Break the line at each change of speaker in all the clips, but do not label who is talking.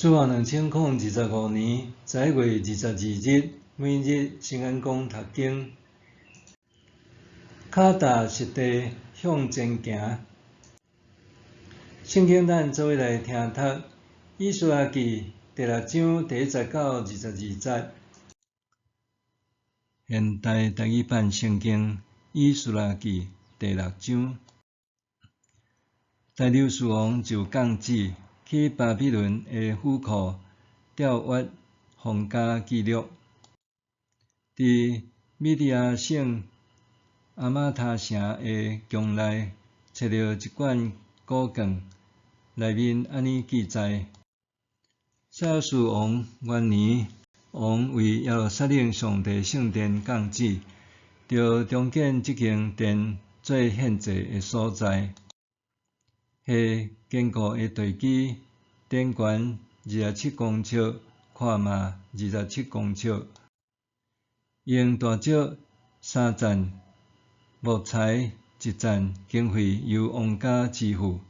主後2025年11月22日，每日新眼光讀經，跤踏實地向前行。聖經咱做伙來聽讀《以斯拉記》第六章第一節到22節。現代台語版聖經《以斯拉記》第六章，大流士王就降旨，去巴比倫的府庫調閱皇家記錄。佇米底亞省阿瑪他城的宮內，揣著一卷古卷，內面按呢記載：西羅斯王元年，王為耶路撒冷上帝聖殿降旨，著重建這間殿做獻祭的所在。彼堅固的地基，頂懸27公尺，寬嘛27公尺。用大石三棧，木材一棧，經費由王家支付。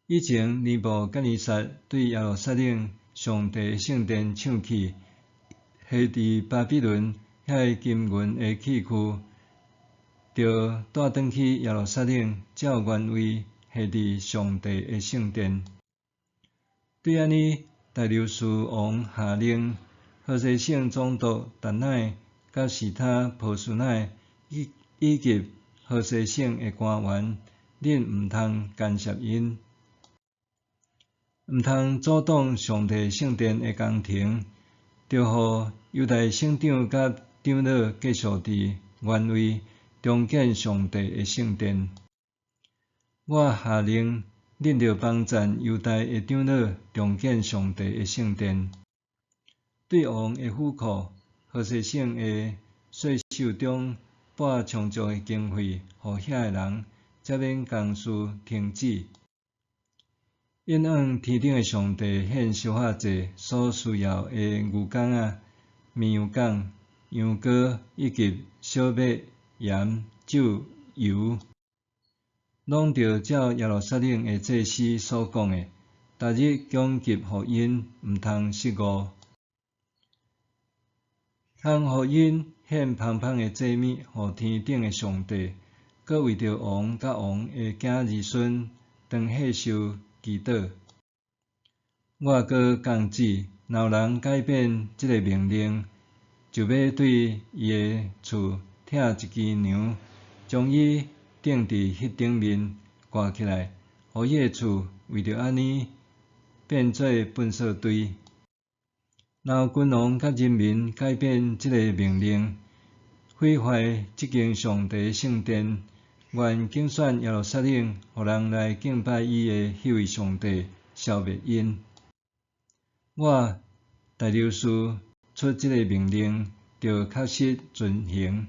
以前尼布甲尼撒對耶路撒冷上帝聖殿搶去，下佇巴比倫遐金銀的器具，著帶轉去耶路撒冷，照原位下佇上帝的聖殿。對按呢，大流士王下令，河西省總督達乃、佮示他波斯乃以及河西省的官員，恁毋通干涉𪜶，毋通阻擋上帝聖殿的工程，著予猶大省長佮長老繼續佇原位重建上帝的聖殿。我下令，恁著幫贊猶大的長老重建上帝的聖殿。對王的府庫、河西省的稅收中撥充足的經費，予遐的人，才免工事停止。𪜶按天頂的上帝獻燒化祭所需要的牛犅仔、綿羊犅、羊羔以及小麥、鹽、酒、油，攏著照耶路撒冷的祭司所講的，逐日供給予𪜶，毋通失誤。通予𪜶獻芳芳的祭物予天頂的上帝，閣為著王佮王的囝兒孫當歲壽祈禱。我閣降旨，若有人改變這个命令，就欲對伊的厝拆一支梁，將伊釘佇彼頂面掛起來，予伊的厝為著按呢變做糞埽堆。若有君王佮人民改變這个命令，毀壞這間上帝聖殿，願揀選耶路撒冷，予人來敬拜伊的彼位上帝，消滅𪜶。我大流士出這个命令，著確實遵行。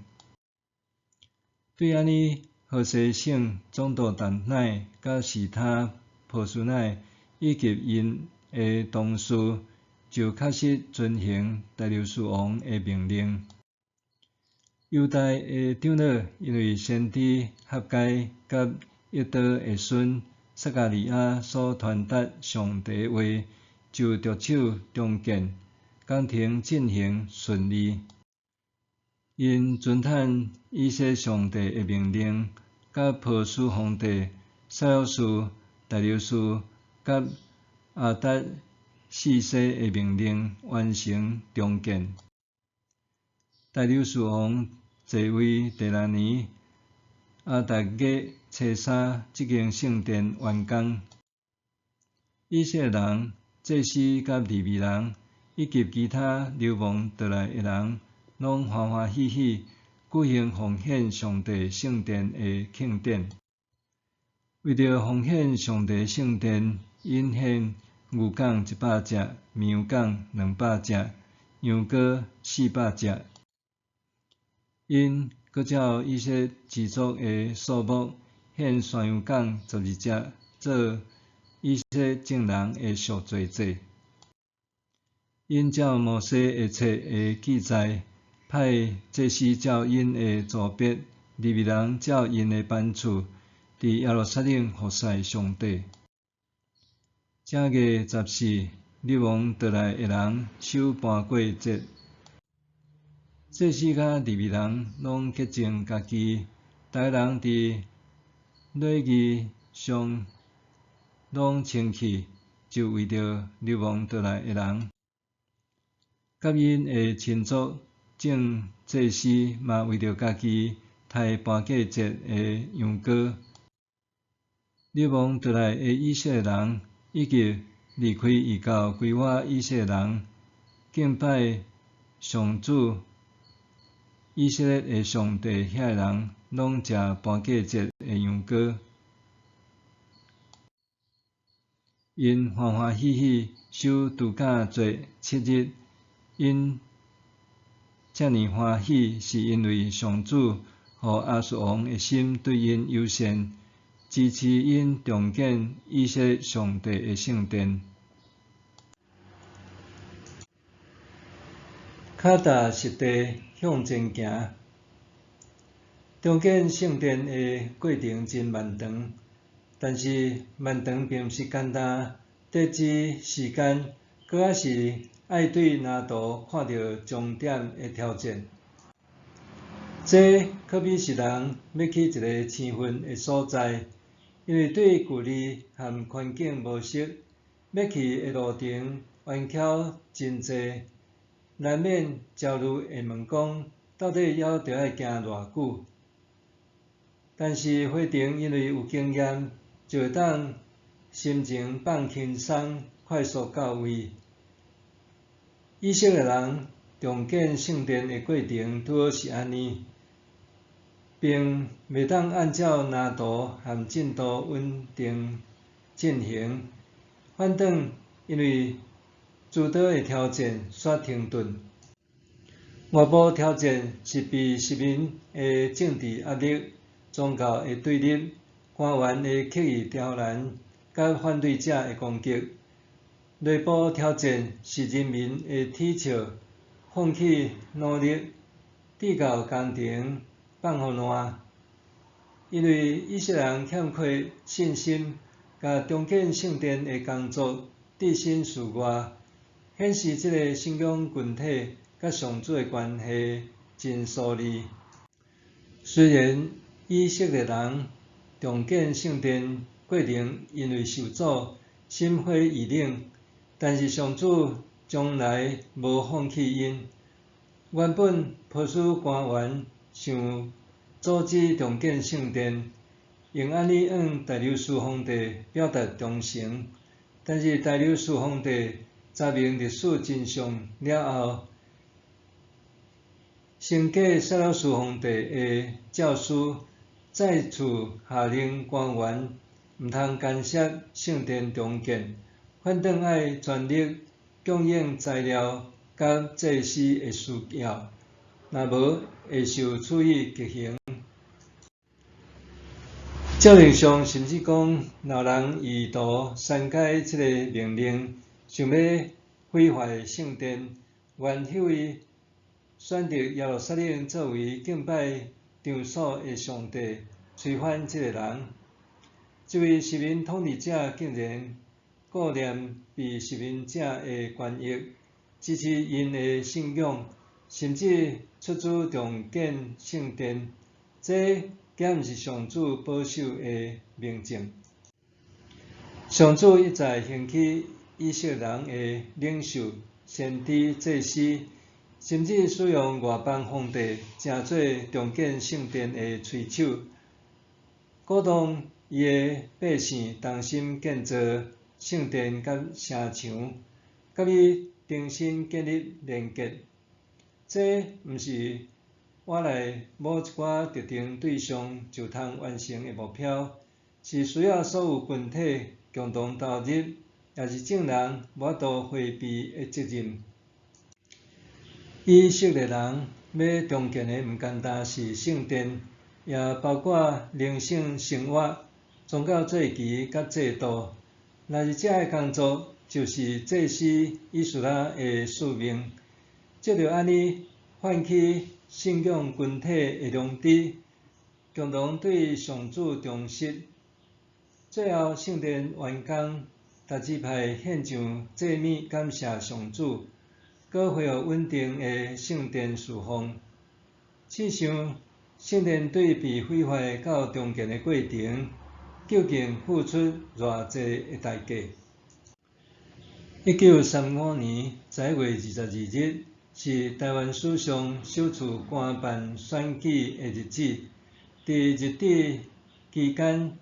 對按呢，河西省總督達乃佮示他波斯乃以及𪜶的同事，就確實遵行大流士王的命令。猶大的長老因為先知哈該佮益多的孫撒迦利亞所傳達上帝的話，就著手重建，工程進行順利。𪜶遵趁以色列上帝的命令，佮波斯皇帝西羅斯、大流士佮亞達四世的命令，完成重建。大流士王在位第六年，亞達月初三，這間聖殿完工。以色列人、祭司佮利未人，以及其他流亡倒來的人，攏歡歡喜喜舉行奉獻上帝聖殿的慶典。為著奉獻上帝聖殿，𪜶獻牛犅100隻，綿羊犅200隻，羊羔400隻。𪜶閣照以色列支族的數目，獻山羊犅12隻，做以色列眾人的贖罪祭。𪜶照摩西的冊的記載，派祭司照𪜶的組別，利未人照𪜶的班次，佇耶路撒冷服侍上帝。正月14，流亡倒來的人守盤過節。祭司佮利未人攏潔淨家己，逐个人佇禮儀上攏清氣，就為著流亡倒來的人，佮𪜶的親族眾祭司嘛為著家己刣盤過節的羊羔。流亡倒來的以色列人，以及離開異教歸倚以色列人，敬拜上主以色列的上帝遐个人，攏食盤過節的羊羔。𪜶歡歡喜喜守度假節7日，𪜶遮爾歡喜，是因為上主予亞述王的心對𪜶友善，支持𪜶重建以色列上帝的聖殿。跤踏實地向前行，重建聖殿的過程真漫長，但是漫長並毋是干焦得知時間，閣較是愛對藍圖看著終點的挑戰。這可比是人欲去一个生分的所在，因為對距離和環境無熟，欲去的路程彎曲真濟，難免焦慮會問講，到底猶著愛行偌久？但是回程因為有經驗，就會當心情放輕鬆，快速到位。以色列人重建聖殿的過程拄好是按呢，並袂當按照藍圖和進度穩定進行，反轉因為諸多的挑戰煞停頓。外部挑戰是被殖民的政治壓力、宗教的對立、官員的刻意刁難，佮反對者的攻擊。內部挑戰是人民的恥笑、放棄努力，直到工程放予爛。因為以色列人欠缺信心，共重建聖殿的工作置身事外，顯示這个信仰群體佮上主的關係真疏離。雖然以色列人重建聖殿過程因為受阻，心灰意冷，但是上主從來無放棄𪜶。原本波斯官員想阻止重建聖殿，用按呢向大流士皇帝表達忠誠，但是大流士皇帝查明歷史真相了後，先過塞魯斯皇帝的詔書，再次下令官員毋通干涉聖殿重建，反轉愛全力供應材料佮祭司的需要，若無會受處以極刑。詔令上甚至講，若有人意圖刪改這个命令，想欲毀壞聖殿，願彼位選擇耶路撒冷作為敬拜場所的上帝，推翻這个人。這位殖民統治者竟然顧念被殖民者的權益，支持𪜶的信仰，甚至出資重建聖殿，這敢毋是上主保守的明證？上主一再興起以色列人的領袖、先知、祭司，甚至使用外邦皇帝，成做重建聖殿的推手，鼓動伊的百姓同心建造聖殿佮城牆，佮伊重新建立連結。這毋是倚賴某一寡特定對象就通完成的目標，是需要所有群體共同投入，也是眾人無法度迴避的責任。以色列人欲重建的毋干焦是聖殿，也包括靈性生活、宗教祭儀佮制度。若是這个工作，就是祭司以斯拉的使命。藉著按呢，喚起信仰群體的良知，共同對上主忠實。最後聖殿完工，逐支派献上祭物感谢上主，阁恢复稳定的圣殿事奉。试想，圣殿对被毁坏到重建的过程，究竟付出偌济的代价？1935年11月22日是台灣史上首次官辦選舉的日子。佇日治期間，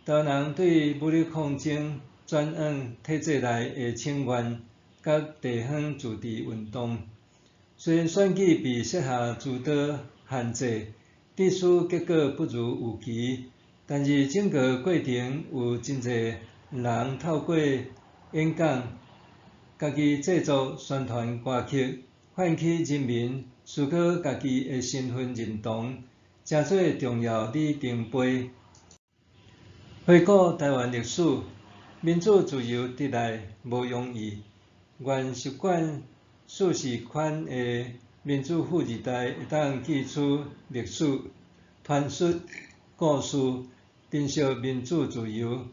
台灣人對武力抗爭轉往體制內的請願，佮地方自治運動。雖然選舉被設下諸多限制，致使結果不如預期，但是整個過程有真濟人透過演講、家己製作宣傳歌曲，喚起人民思考家己的身份認同，成做重要里程碑。回顧台灣歷史，民主自由得來無容易。願習慣舒適圈的民主富二代會當記取歷史，傳述故事，珍惜民主自由，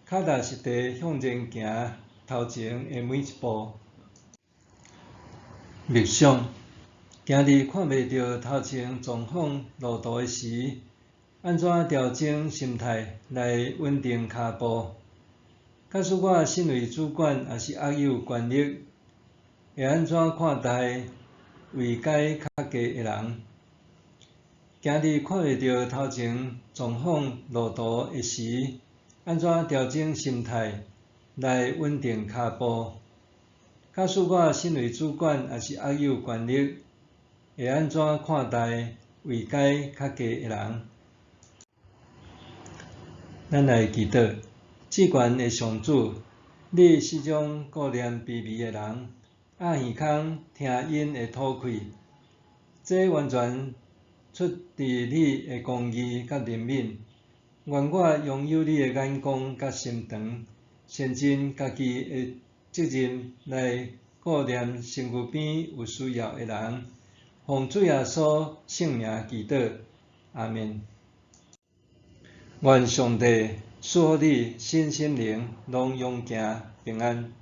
腳踏實地向前行，頭前的每一步。默想，行佇看袂著頭前狀況路途的時，按怎調整心態來穩定跤步？假使我身為主管，抑是握有權力，會按怎看待位階較低的人？行佇看袂著頭前狀況路途的時，按怎調整心態來穩定跤步？假使我身為主管，抑是握有權力，會按怎看待位階較低的人？咱來祈禱，至懸的上主，你始終顧念卑微的人，掩耳孔聽𪜶的吐氣，這完全出自你的公義佮憐憫。願我擁有你的眼光佮心腸，善盡家己的責任來顧念身軀邊有需要的人。奉主耶穌聖名祈禱，阿們。願上帝賜予你身心靈攏勇健平安。